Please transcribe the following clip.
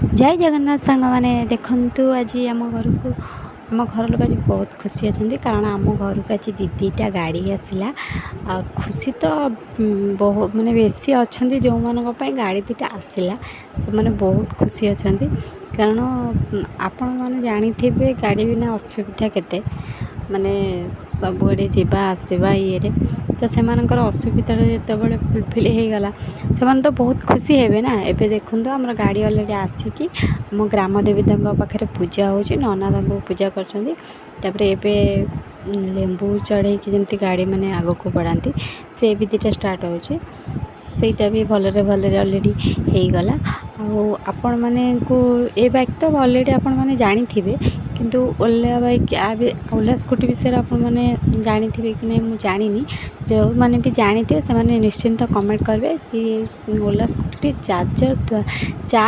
ଜୟ ଜଗନ୍ନାଥ ସାଙ୍ଗମାନେ। ଦେଖନ୍ତୁ, ଆଜି ଆମ ଘରକୁ, ଆମ ଘର ଲୋକ ଆଜି ବହୁତ ଖୁସି ଅଛନ୍ତି, କାରଣ ଆମ ଘରକୁ ଆଜି ଦୁଇ ଦୁଇଟା ଗାଡ଼ି ଆସିଲା। ଆଉ ଖୁସି ତ ବହୁତ, ମାନେ ବେଶୀ ଅଛନ୍ତି ଯେଉଁମାନଙ୍କ ପାଇଁ ଗାଡ଼ି ଦୁଇଟା ଆସିଲା, ସେମାନେ ବହୁତ ଖୁସି ଅଛନ୍ତି। କାରଣ ଆପଣମାନେ ଜାଣିଥିବେ ଗାଡ଼ି ବିନା ଅସୁବିଧା କେତେ, ମାନେ ସବୁଆଡ଼େ ଯିବା ଆସିବା ଇଏରେ। ତ ସେମାନଙ୍କର ଅସୁବିଧାଟା ଯେତେବେଳେ ଫୁଲଫିଲ୍ ହେଇଗଲା, ସେମାନେ ତ ବହୁତ ଖୁସି ହେବେ ନା। ଏବେ ଦେଖନ୍ତୁ, ଆମର ଗାଡ଼ି ଅଲରେଡ଼ି ଆସିକି ଆମ ଗ୍ରାମ ଦେବତାଙ୍କ ପାଖରେ ପୂଜା ହେଉଛି, ନନା ତାଙ୍କୁ ପୂଜା କରୁଛନ୍ତି। ତାପରେ ଏବେ ଲେମ୍ବୁ ଚଢ଼େଇକି ଯେମିତି ଗାଡ଼ି ମାନେ ଆଗକୁ ବଢ଼ାନ୍ତି, ସେ ବିଧିଟା ଷ୍ଟାର୍ଟ ହେଉଛି। ସେଇଟା ବି ଭଲରେ ଭଲରେ ଅଲରେଡ଼ି ହେଇଗଲା। ଆଉ ଆପଣମାନଙ୍କୁ ଏ ବାଇକ୍ ତ ଅଲରେଡ଼ି ଆପଣମାନେ ଜାଣିଥିବେ, କିନ୍ତୁ ଓଲା ବାଇକ୍, ଓଲା ସ୍କୁଟି ବିଷୟରେ ଆପଣମାନେ ଜାଣିଥିବେ କି ନାହିଁ ମୁଁ ଜାଣିନି। ଯେଉଁମାନେ ବି ଜାଣିଥିବେ, ସେମାନେ ନିଶ୍ଚିନ୍ତ କମେଣ୍ଟ କରିବେ କି ଓଲା ସ୍କୁଟିଟି ଚାର୍ଜର ଚାର୍ଜ